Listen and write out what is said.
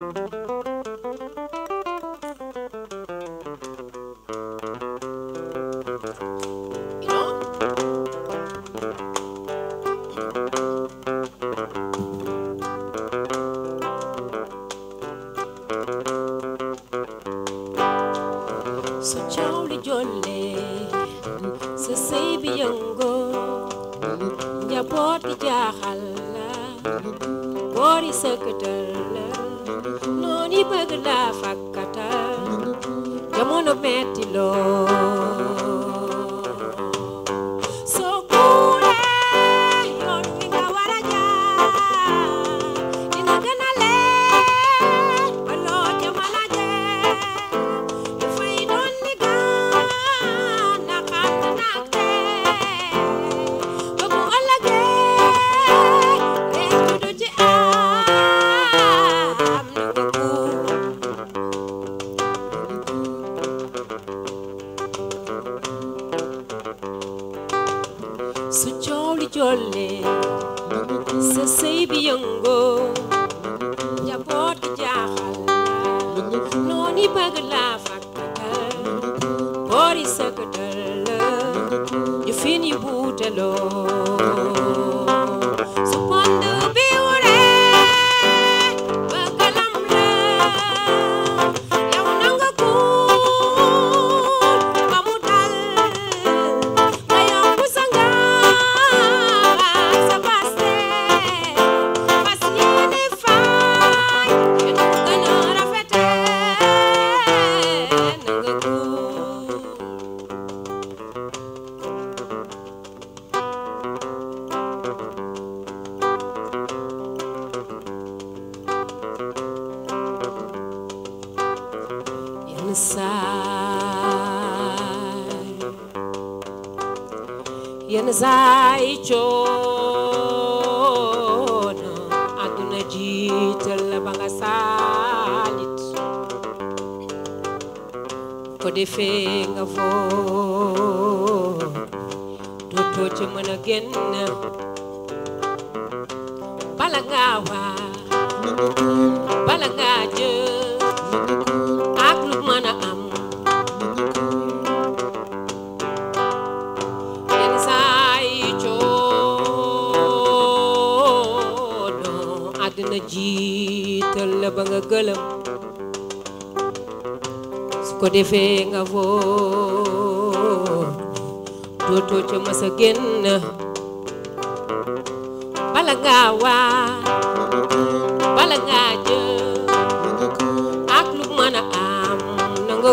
So jolly jolly, so say be youngo, ya body jahala, body secretary, no ni bagla fakata, jamono metilo. So cool, yon finga waraja, ina ganale, alo jamanaje. So jolly jolly, so say be youngo, ya body jahala, no ni bagla fakata, body secretary, you fini butelo. So pondu biure, bagalamle, ya unanga cool, pamudal, kaya kusanga. Yen zai chono aduna jital banga salit ko defe nga fo to ci mëna genn bala nga wa bala nga je ak lu mëna am aduna jital la ba nga gëlëm su ko defee nga foo dootoo ca mës a génn bala nga waa bala nga jë ak lu mën a am na nga